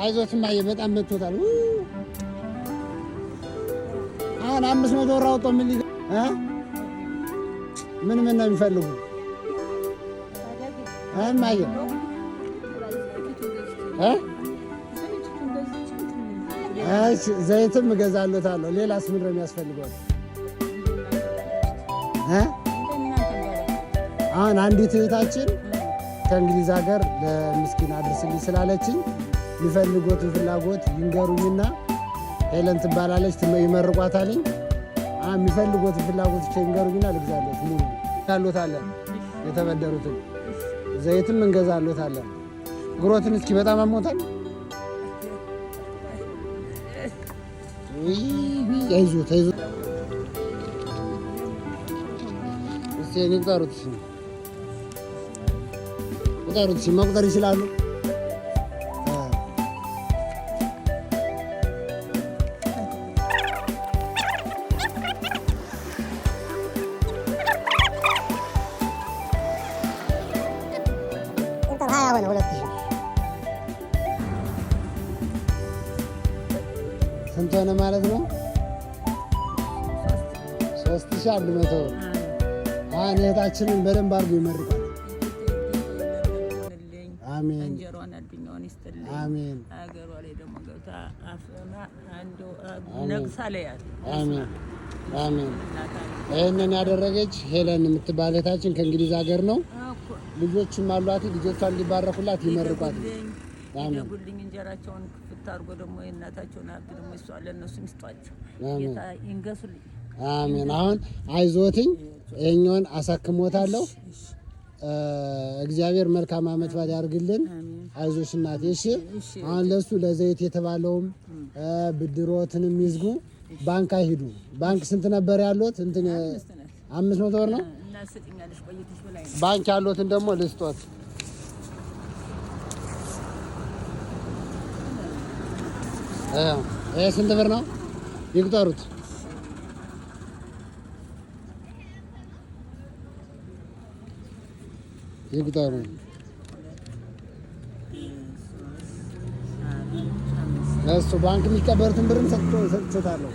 አይዞት እማዬ፣ በጣም መጥቶታል። አሁን 500 ብር አውጥቶ ምን ምን ምን ነው የሚፈልጉ እማዬ? እሺ ዘይትም እገዛለታለሁ። ሌላስ ምንድን ነው የሚያስፈልገው? አሁን አንዲት እህታችን ከእንግሊዝ ሀገር ለምስኪን አድርስልኝ ስላለችኝ የሚፈልጉትን ፍላጎት ይንገሩኝና ሄለን ትባላለች፣ ይመርቋታልኝ። የሚፈልጉትን ፍላጎት ብቻ ይንገሩኝና ልግዛለት። ሙሉ አሎታለን፣ የተበደሩትን ዘይትም እንገዛሎታለን። እግሮትን እስኪ በጣም አሞታል። አይዞት አይዞት። እስኪ ቁጠሩት፣ ቁጠሩት። መቁጠር ይችላሉ? ሆነ 2000 ስንት ሆነ ማለት ነው? 3100 ብር። አሁን እህታችንን በደንብ አድርጎ ይመርቋል። አሜን እንጀሯን አዱኛውን ይስጥልኝ። አሜን። ሀገሯ ላይ ደግሞ ገብታ ነግሳ ላይ ያለ አሜን አሜን። ይህንን ያደረገች ሄለን የምትባል እህታችን ከእንግሊዝ ሀገር ነው። ልጆችም አሏት። ልጆቿ እንዲባረኩላት ይመርቋት። ይደጉልኝ። እንጀራቸውን ክፍት አድርጎ ደግሞ የእናታቸውን ሀብት ደግሞ ይሷ ለእነሱም ይስጧቸው። ጌታ ይንገሱልኝ። አሜን። አሁን አይዞትኝ፣ ይኸኛውን አሳክሞታለሁ። እግዚአብሔር መልካም ዓመት በዓል ያድርግልን። አይዞሽ እናቴ። እሺ አሁን ለሱ ለዘይት የተባለውም ብድሮትንም ይዝጉ። ባንክ አይሂዱ። ባንክ ስንት ነበር ያሉት? እንትን 500 ብር ነው። ባንክ ያሉትን ደግሞ ልስጦት። ይሄ ስንት ብር ነው? ይቁጠሩት። ይቁጠሩ። እሱ ባንክ የሚቀበሉትን ብርም ሰጥቼታለሁ።